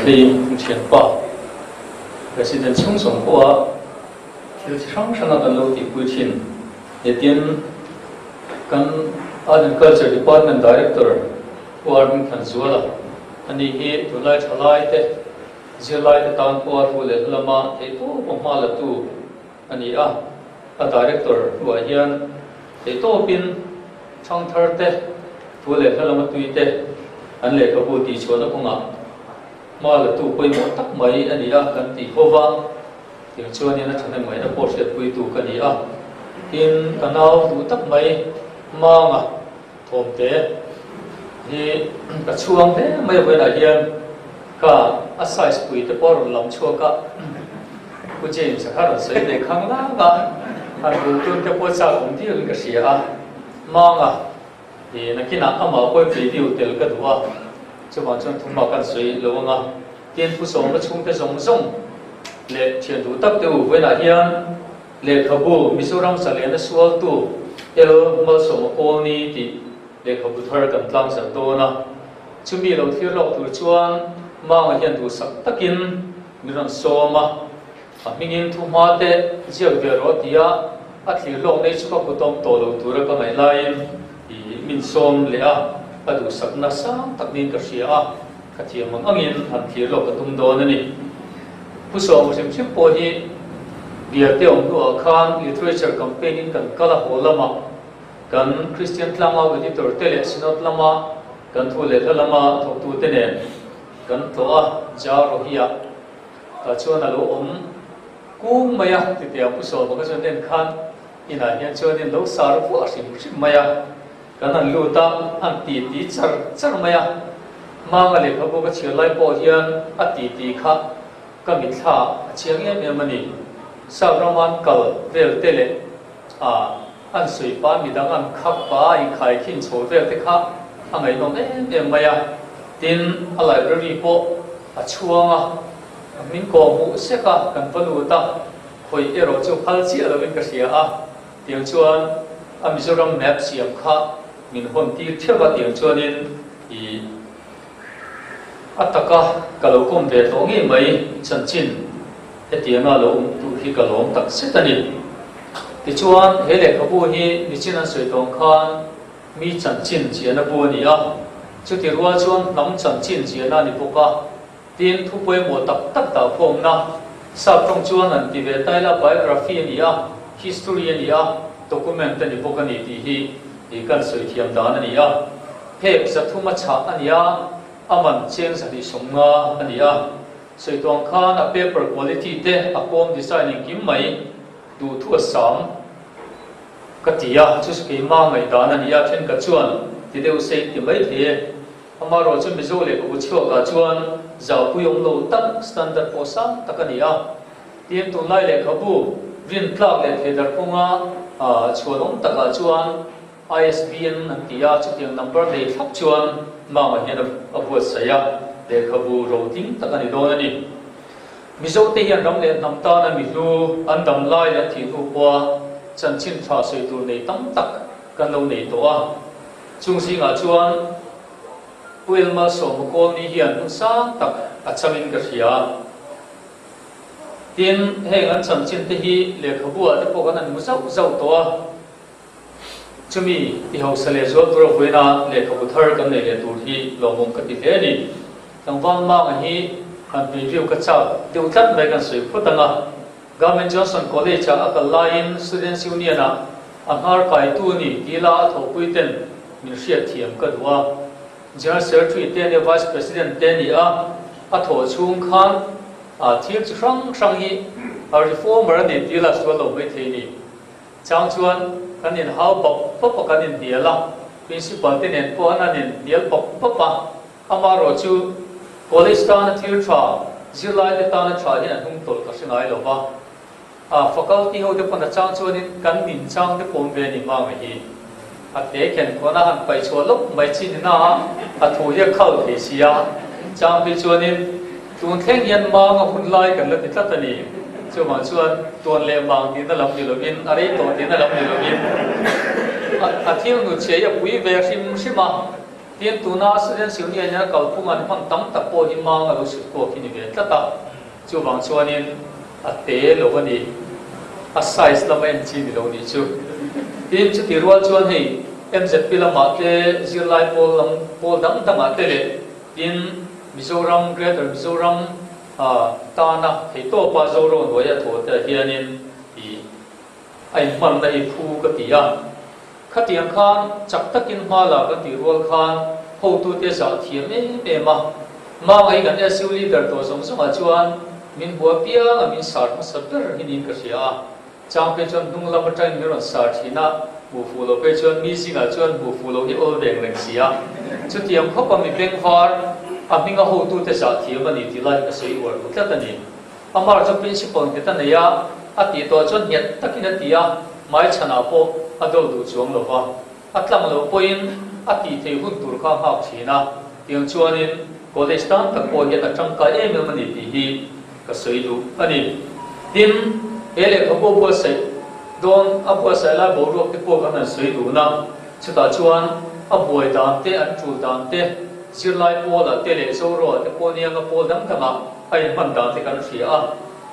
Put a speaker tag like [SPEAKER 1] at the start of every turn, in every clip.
[SPEAKER 1] Hlei thianpa President chhung zawng pawha thil chi hrang hranga kan lo tihpui thin hetin kan Art and Culture Department Director Pu Arvind Thanzuala ani hi tunlai thalai te zirlai te tan pawha thu leh hla lama theihtawpa hma la tu a ni a, a Director hnuah hian theihtawpin thangthar te thu leh hla lama tui te an lehkhabu tihchhuahna kawngah hma la tu pawimawh tak mai a ni a kan tih ho va, tiang chuanin a thahnem ngaihna pawh hriatpuitu ka ni a, tin ka nau duh tak mai Manga thawmte hi ka chhuang hle mai vawiinah hian ka a size pui te pawh a rawn lam chhuak a, Pu James a kha rawn sawi ve khang lang a, han bul tun te pawh chak awm viau in ka hria a, Manga i nakinah amah pawh video tel ka duh a, chuvang chuan thuma kan sawi lo ang a, tin Pu Sawma chhungte zawng zawng leh thian duh tak te u vawiinah hian Lehkhabu Mizoram Zalena Sualtu El Malsawma Kawlni tih lehkhabu thar kan tlangzarh dawn a. Chumi lo thlir lawk tur chuan Manga hian duhsak takin min rawn sawm a, a hmingin thu hma te ziak ve rawh tia a thlir lawk nei chu ka kutawm tawh lo tura ka ngaih laiin min sawm leh a, ka duhsakna sang tak niin ka hria a, ka thiam ang angin han thlir lawk ka tum dawn a ni. Pu Sawma hrim hrim pawh hi Biate awm hnuah khan Literature Campaign in kan kal a haw lamah kan Kristian Tlangau Editor te leh Synod lama kan thu leh hla lama thawktute nen kan tlawh a, Ja Rohia tah chuan a lo awm kung mai a, titia Pu Sawma kha chuan en khan inah hian chuanin lo sar vuah hrim hrim mai a. Kan han lut a, an titi char char mai a. Manga lehkhabu ka chhiar lai pawh hian a titi kha ka mitthla a chiang em em a ni. Sap rama an kal vel te leh a an sawi pa midang an khak pa a inkhai khin chho vel te kha a ngaihnawm em em mai a. Tin, a library pawh a chhuang a, min kawhhmuh sek a, kan va lut a, khawih erawh chu phal chiah lovin ka hria a. Tiang chuan a Mizoram map siam kha min hawn tir theuh a, tiang chuanin i a taka ka lo kawm ve tawh ngei mai chanchin hetianga lo awm tur hi ka lawm tak zet a ni. Tichuan he lehkhabu hi nichin an sawi tawng khan mi chanchin chiahna bu a ni a, chuti rual chuan hnam chanchin chiahna a ni bawk a. Tin, thu pawimawh tak tak dah khawmna, sap tawng chuan an ti ve taila biography a ni a, history a ni a, document a ni bawk a ni tih hi i kan sawi thiam dan a ni a. Phek 300 a chhah a ni a, a man cheng 250 a ni a. Sawi tuang khan a paper quality te a kawm design engkim mai duh thu a sam ka ti a, chu chu keimah ngaihdan a ni a, thenkhat chuan ti deuh se in ti maithei e. Amaherawh chu Mizo lehkhabu chhuakah chuan zahpui awm lo tak, standard pawh sang tak a ni a. Tin, tunlai lehkhabu rin tlak leh theidar kawnga chhuan awm takah chuan ISBN an ti a, chutiang number nei thlap chuan Mama hian a buatsaih a, lehkhabu rotling tak a ni dawn a ni. Mizote hian ram leh hnam tana mi hlu an dam lai leh an thih hnu pawha chanchin tha sawi tur nei tam tak kan lo nei tawh a. Chung zingah chuan Pu Elma Sawma Kawlni hian hmun sang tak a changin ka hria. Tin, heng an chanchin te hi lehkhabu ah te pawh kan han hmu zauh zauh tawh a. Chumi ti hausa leh zual tura vawiina lehkhabu thar kan nei leh tur hi lawmawm ka ti hle a ni. Tlangval Manga hi han preview ka chak deuh tlat mai kan sawi phawt ang a. Government Johnson College ah a kal laiin Students Union ah a hnar kaitu ni tih la a thawhpui ten min hriatthiam ka duh a. General Secretary te nia Vice President te ni a, a thawh chhung khan a thil chi hrang hrang hi a reformer a ni tih la sual lo mai thei ni. Chang chuan kan inhau pap pap a kan inhnial a, Principal te nen pawh an han inhnial pap pap a. Amaherawh chu college tana thil tha, zirlaite tana tha hian a hnung tawlh ka hre ngai lo va. A faculty ho te pawn a chang chuanin kan nin chang te pawm ve a ni hma nge hi. A te khen khawn a han paih chhuah lawk mai chin ina a thu hi a khal thei si a. Chang phei chuanin tun thleng hian mang a hun lai kan la ti tlat a ni. Chuvang chuan tuan leh mang tihna lam ni lovin a rei tawh tihna lam ni lovin a thil hnuchhiah hi a pui ve hrim hrim a. Tin, tuna Students Union in a kalphung an hman tam tak pawh hi mang a lo sut kuak hi ni ve tlat a, chuvang chuanin a te lo a ni, a size lama en chi ni lo nih chu. Tin, chuti rual chuan hei MZP lamah te, zirlai pawl lam pawl dang dangah te leh tin Mizoram, Greater Mizoram tana theihtawpa Zoro hnuaia thaw te ah hianin ih A inhmanna hi phu ka ti a. Khatiang khan chak takin hma la kan tih rual khan hotute zah thiam em em a. Mangai kan SU leader tawh zawng zawngah chuan min hua piang a min sar hmasa ber hi niin ka hria a. Chang phei chuan hnung lam atangin min rawn sar thin a, hmuh fuh loh phei chuan mi zingah chuan hmuh fuh loh hi awl veng reng si a. Chutiang khawpa mi bengvar a hminga hotute zah thiam a ni tih lai hi ka sawi uar duh tlat a ni. Amar chu principal nghet a nei a, a tih tawh chuan nghet takin a ti a, hmaichhanah pawh a do duh chuang lo va. A tlang loh pawhin a tih theih hun tur kha a nghak thin a, tiang chuanin college tan tak pawh hian a tangkai em em a ni tih hi ka sawi duh a ni. Tin, he lehkhabu a buatsaih dawn a buatsaih lai boruak te pawh kan han sawi dun a, chutah chuan a buai dan te, an tul dan te, zirlai pawlah te leh Zoroah te pawh nianga pawl dang dangah a inhman dan te kan hria a,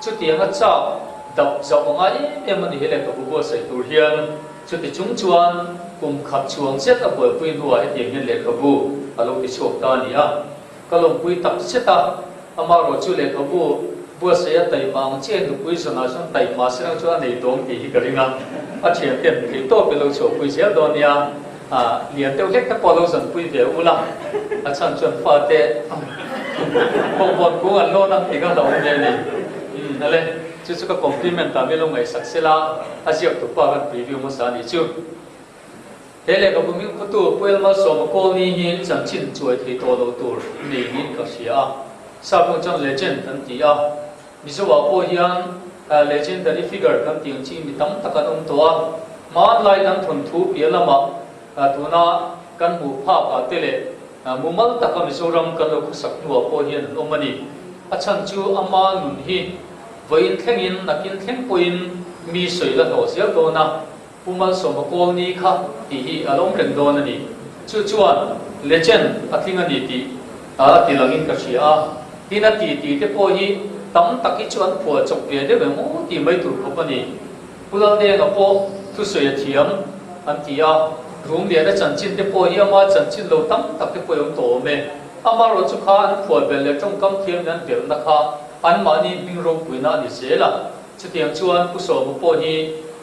[SPEAKER 1] chutianga chak dap zauh a ngai em em a ni he lehkhabu buatsaih tur hian. Chuti chung chuan kum khat chuang zet a buaipui hnuah hetiang hian lehkhabu a lo ti chhuak ta a ni a. Ka lawmpui tak zet a, amaherawh chu lehkhabu buatsaih a taima ang chiah nupui zawnah chuan taima serang chuan a nei tawng tih hi ka ring a, a thianten theihtawp i lo chhuahpui zel dawn nia. Lian deuh hlek te pawh lo zanpui ve ula, a chhan chuan fate bawkbawn kung an lawn ang tih kha hlauhawm ve a ni. Umm ale, chu chu ka compliment ah min lo ngaihsak sela, a ziak tu pa kan preview hmasa a nih chu. He lehkhabu min khutu Pu Elmalsawma Kawlni hi chanchin chuai thei tawh lo tur nei niin ka hria a, sap rawng chuan legend an ti a, Mizoah pawh hian legendary figure kan tih ang chi mi tam tak an awm tawh a, hmanlai kan thawnthu piah lamah tuna kan hmuh phak ah te leh mumal taka Mizoram kan lo khawsak hnuah pawh hian an awm a ni. A chhan chu ama nun hi vawiin thlengin nakin thleng pawhin mi sawi la hlawh zel dawn a, Pu Malsawma Kawlni kha tih hi a lo awm reng dawn a ni. Chu chuan legend a tling a ni tih a ti langin ka hria a. Tin a ti tih te pawh hi tam tak hi chu an phuah chawp ve deuh em aw tih mai tur khawp a ni. Pu Laldenga pawh thusawi a thiam an ti a, Rumliana chanchin te pawh hi ama chanchin lo tam tak te pawh i awm tawh awm e. Amaherawh chu kha an phuah belh leh tawngkam thiam in an belhna kha anmahni hming ropuina a ni zel a. Chutiang chuan Pu Sawma pawh hi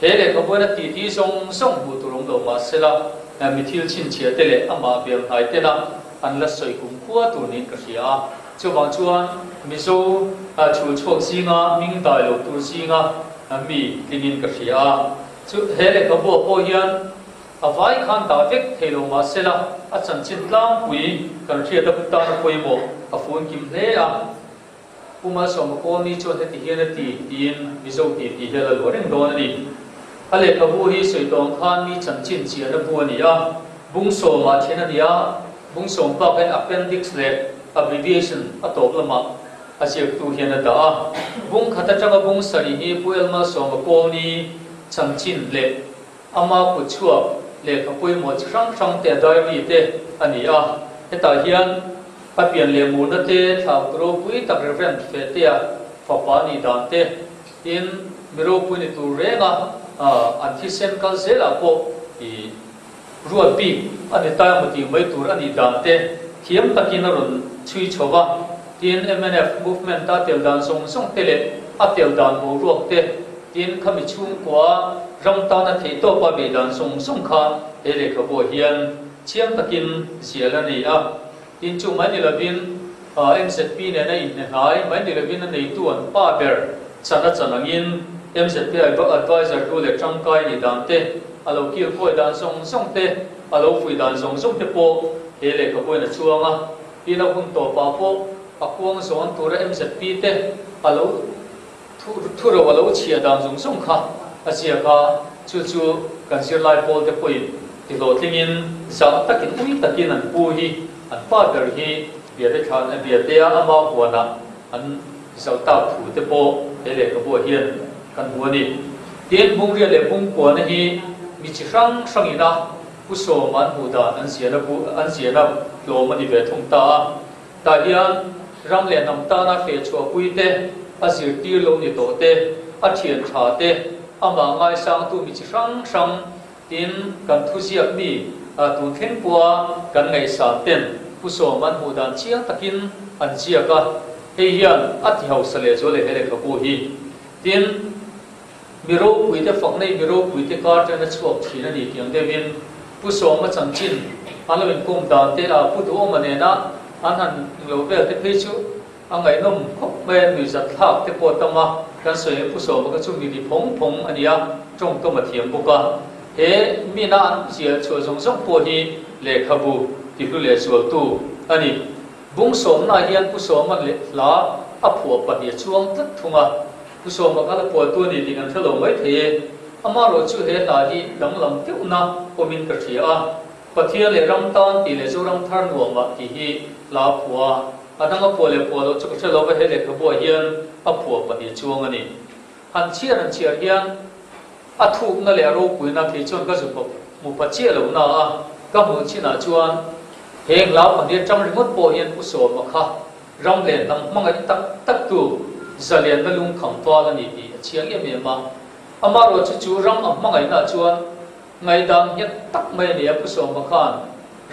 [SPEAKER 1] he lehkhabuan a titi zawng zawng hmuh tur awm lo mah sela, mi thil chhinchhiah te leh amah bel hnai tena an la sawi kum khua tur niin ka hria a. Chuvang chuan Mizo chhul chhuak zinga hming dai lo tur zinga mi tlingin ka hria a. Chu he lehkhabuah pawh hian a vai khan dah vek thei lo mah sela, a chanchin tlangpui kan hriat a tana pawimawh a fun kim hle a. Pu Malsawma Kawlni chuan heti hian a ti, tiin Mizo ti tih hi a la luah reng dawn a ni. A lehkhabu hi sawi tawng khan mi chanchin chiahna bu a ni a, bung sawmah then a ni a, bung sawm bak hian appendix leh abbreviation a tawp lamah a ziaktu hian a dah a. Bung khat atanga bung sarih hi Pu El Malsawma Kawlni chanchin leh ama kut chhuak lehkha pawimawh chi hrang hrang te a diary te a ni a, hetah hian a pian leh murna te, thlau tu ropui tak Reverend Fehtea fapa a nih dan te, tin mi ropui ni tur renga an thisen kal zelah pawh i ruat bik a ni ta emaw tih mai tur a nih dan te thiam takin a rawn chhui chho va, tin mnf movement a tel dan zawng zawng te leh a tel dan boruak te Tin, khami chhungkua ram tana theihtawpa bei dan zawng zawng kha he lehkhabuah hian chiang takin zial a nei a. Tin, chu mai ni lovin MZP nena inhne hnai mai ni lovin a neitu an pa ber chan a chan angin MZP advisor hlu leh tangkai nih dan te, a lo kil kawi dan zawng zawng te, a lo fuih dan zawng zawng te pawh he lehkhabuain a chuang a. Tin, a hun tawpah pawh a kuang zawn tura MZP te a lo Thu ro a lo chhia dan zawng zawng kha a ziak a, chu chu kan zirlai pawl te pawhin ti hlawhtlingin zah takin ui takin an pu hi an pa ber hi biate thlan a biatea ama huanah an zalh tak thu te pawh he lehkhabuah hian kan hmu a ni. Tin, Bungria leh Bungkuana hi mi chi hrang hrangin a. Pu Sawma an hmuh dan an ziahna bu an ziahna tlawm a ni ve thung ta a. Tah hian ram leh hnam tana feh chhuahpui te, a zirtir lo ni tawh te, a thian tha te, amah ngaisangtu mi chi hrang hrang tin kan thuziak mi tun thleng pawha kan ngaihsan ten Pu Sawma an hmuh dan chiang takin an ziak a. Hei hian a ti hausa leh zual leh he lehkhabu hi. Tin, mi ropuite fak nei mi ropuite kar ṭan a chhuak ṭhin a ni tiang deuhin Pu Sawma chanchin an lo inkawm dan te a Pu Duhawma nena an han lo vel te phei chu a ngaihnawm khawp mai a, nuihzat thlak te pawh a tam a, kan sawi ang Pu Sawma kha chu mi ri phawng phawng a ni a, tawngkam a thiam bawk a, he mina an ziah chhuah zawng zawng pawh hi lehkhabu tihlu leh zualtu a ni. Bung sawmnaah hian Pu Sawma leh hla a phuah pahnih a chuang tlat thung a, Pu Sawma kha la pualtu a ni tih kan hre lo mai thei e. Amaherawh chu he hla hi danglam deuhna awmin ka hria a, Pathian leh ram tan tih leh Zoram thar nuamah tih hi hla a phuah a, a dang a phuah leh phuah loh chu ka hre lo va, he lehkhabuah hian a phuah pahnih chuang a ni. Han chhiar han chhiar hian a thukna leh a ropuina kei chuan ka zu hmu pha chiah lo na a, ka hmuh chinah chuan he hla pahnih atang ringawt pawh hian Pu Sawma kha ram leh hnam hmangaih tak tak tu zalianna lungkham val a ni tih a chiang em em a. Amaherawh chu chu ram a hmangaihnaah chuan ngaihdan nghet tak mai a ni a, Pu Sawma khan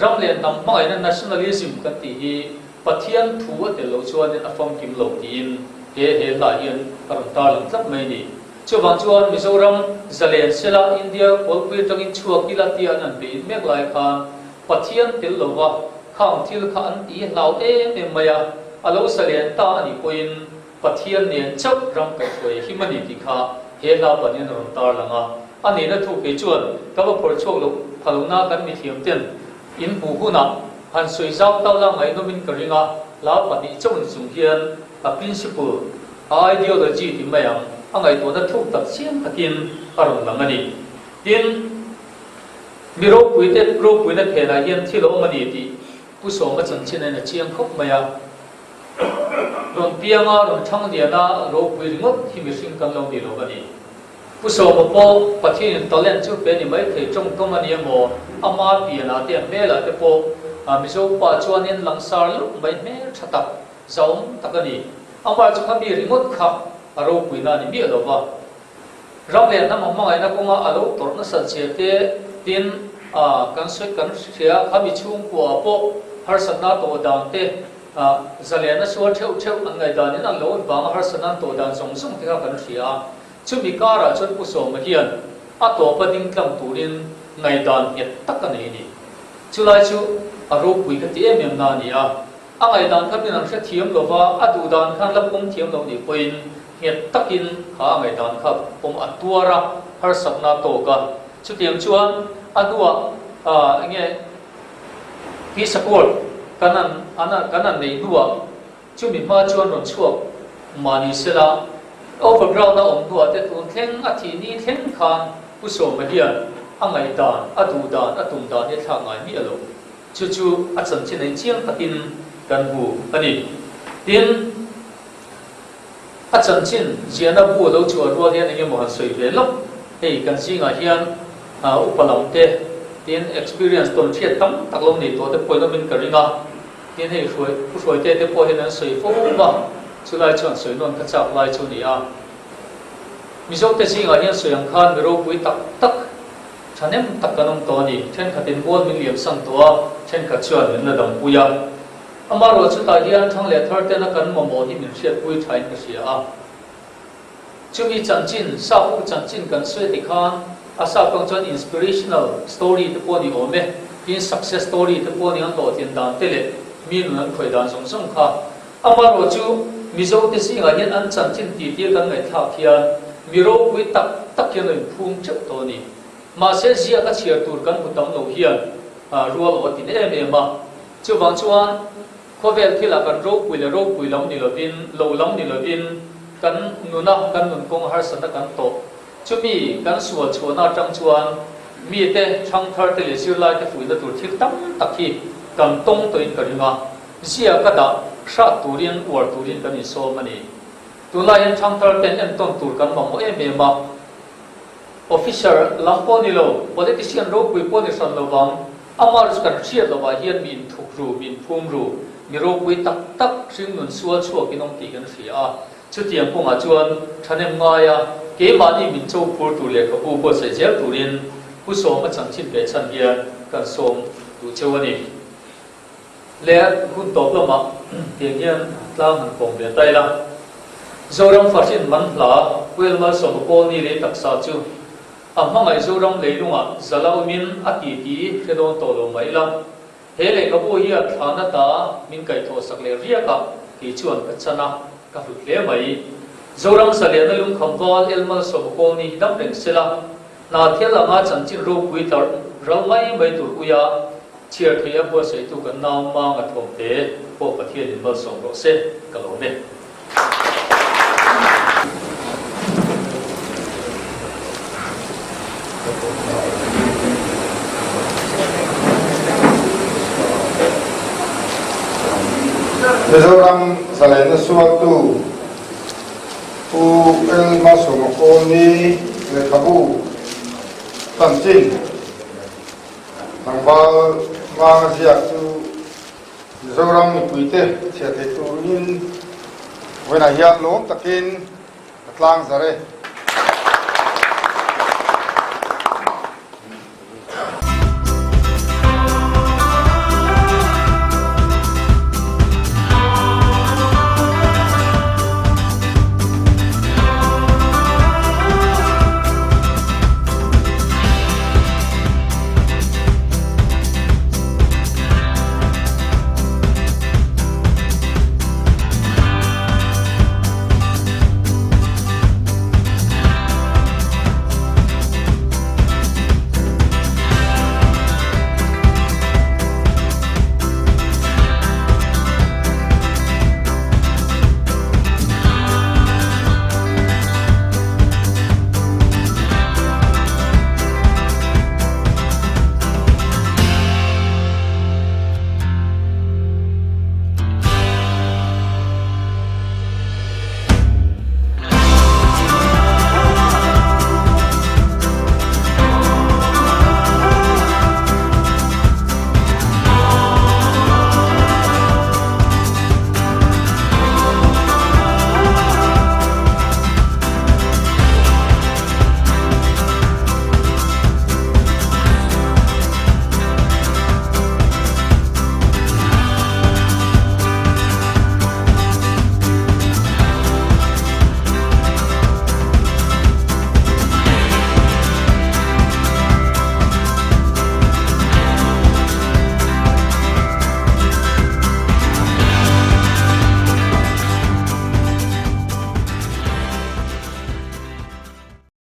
[SPEAKER 1] ram leh hnam hmangaihna nationalism kan tih hi Pathian thu a tel loh chuanin a famkim lo tiin he he hla hian a rawn tarlang tlat mai a ni. Chuvang chuan Mizoram zalen sela India kawlpui atangin chhuak ila tia an han beih mek lai khan Pathian tel lova khang thil kha an ti hlau em em mai a, a lo zalen ta a nih pawhin Pathian nen chauh ram kaihhruai him a ni tih kha he hla panin a rawn tarlang a. A nihna thu kei chuan ka va phawrh chhuak loh phalona kan mithiam ten in hmuh hunah han sawi zau ta la ngaihnawmin ka ring a, hla pahnih chauh ni chung hian a principle, a ideology ti mai ang, a ngaihtuahna thuk tak chiang takin a rawn lang a ni. Tin, mi ropuite ropuina phenah hian thil a awm a ni tih Pu Sawma chanchin a in a chiang khawp mai a. Rawn pianga rawn thang liana ropui ringawt hi mihring kan lo ni lo a ni. Pu Sawma pawh Pathianin talent chu pe ni mai thei tawngkam a ni emaw, ama pianah te a hmelah te pawh Mizo pa chuanin langsar luh mai hmel tha tak, zahawm tak a ni. Amah chu kha mi ringawt kha a ropuina a ni miah lo va. Ram leh hnam a hmangaihna kawnga a lo tawrh nasat zia te tin kan sawi kan hria kha mi chhungkua pawh harsatna tawh dan te zalianna sual theuh theuh an ngaihdan in an lo vanga harsatna an tawh dan zawng zawng te kha kan hria a. Chumi karah chuan Pu Sawma hian a tawpa ding tlang turin ngaihdan nghet tak a nei a ni. Chulai chu a ropui ka ti em em na a ni a. A ngaihdan kha min an hrethiam lo va, a duhdan khan la pawm thiam lo nih pawhin nghet takin kha a ngaihdan kha pawm a tuar a, harsatna a tawk a. Chutiang chuan a hnuah eng nge Peace Accord kan an kan an neih hnuah chumi hma chuan rawn chhuak mah ni sela, overground a awm hnuah te tun thleng a thih ni thleng khan Pu Sawma hian a ngaihdan, a duhdan, a tum dan hi a thlak ngai miah lo. Chu chu a chanchin ei chiang takin kan hmu a ni. Tin, a chanchin ziahna bu a lo chhuah rual hian engemaw han sawi ve lawk. Hei kan zingah hian upa lam te, tin experience tawn hriat tam tak lo nei tawh te pawhin awmin ka ring a. Tin hei hruai, pu hruaite te pawh hian an sawi fo va, chulai chuan sawi nawn ka chak lai chu a ni a. Mizote zingah hian sawi ang khan mi ropui tak tak, Thahnem tak kan awm tawh a ni. Thenkhatin mual min liam san tawh a, thenkhat chuan min la dampui a. Amaherawh chutah hian thang leh thar tena kan mamawh hi min hriatpui thain ka hria a. Chumi chanchin, sap u chanchin kan sawi ti khan a sap kang chuan inspirational story te pawh a ni awm e, tin success story te pawh a ni an hlawhtlin dan te leh mi nun an khawih dan zawng zawng kha. Amaherawh chu Mizo te zingah hian an chanchin titi kan ngaihthlak hian mi ropui tak tak hian a inphum teuh tawh a ni. Mahse ziak a chhiar tur kan hmu tam lo hian rual aw a tin em em a. Chuvang chuan khawvel thilah kan ropui leh ropui lam ni lovin, lo lam ni lovin kan nuna kan nun kawng harsatna kan tawh. Chumi kan sual chhuahna atang chuan mite, thangtharte leh zirlaite fuihna tur thil tam tak hi kan tawng tawhin ka ring a. Ziak a dah hrat turin uar turin kan insawm a ni. Tunlai hian thangthar ten entawn tur kan mamawh em em a. Officer lam pawh ni lo, politician ropui pawh ni hran lo vang, amah chu kan hriat lovah hian mi inthuk ru, mi inphum ru, mi ropui tak tak hringnun sual chhuak in awm tih kan hria a. Chutiang kawngah chuan thahnem ngaia keimahni min cho phur tur lehkhabu buatsaih zel turin Pu Sawma chanchin ve chhan hian kan sawm duh cheu a ni. Le hun tawp lamah tiang hian tlang han kawm ve ta ila. Zoram fahrin man hla Puel Malsawma pawl ni lei taksa chu a hmangaih Zoram leilungah zala awmin a ti ti hre dawn tawh lo mai ila. He lehkhabu hi a thlana ta min kaihthawh sak leh riak a, kei chuan ka chan a, ka hlut hle mai. Zoram zaliana lungkham val El Malsawma Kawlni hi dam reng sela, hna thil anga chanchin ropui tlar ral mai mai tur uia chhiar theih a buatsaihtu kan nau Manga thawmte pawh Pathianin malsawm rawh se, ka lawm e.
[SPEAKER 2] Mizoram zalena sualtu Pu L. Malsawma Kawlni lehkhabu chanchin tlangval Manga ziak chu Mizoram mipuite chhiah thei turin vawiinah hian lawm takin ka tlang zar e.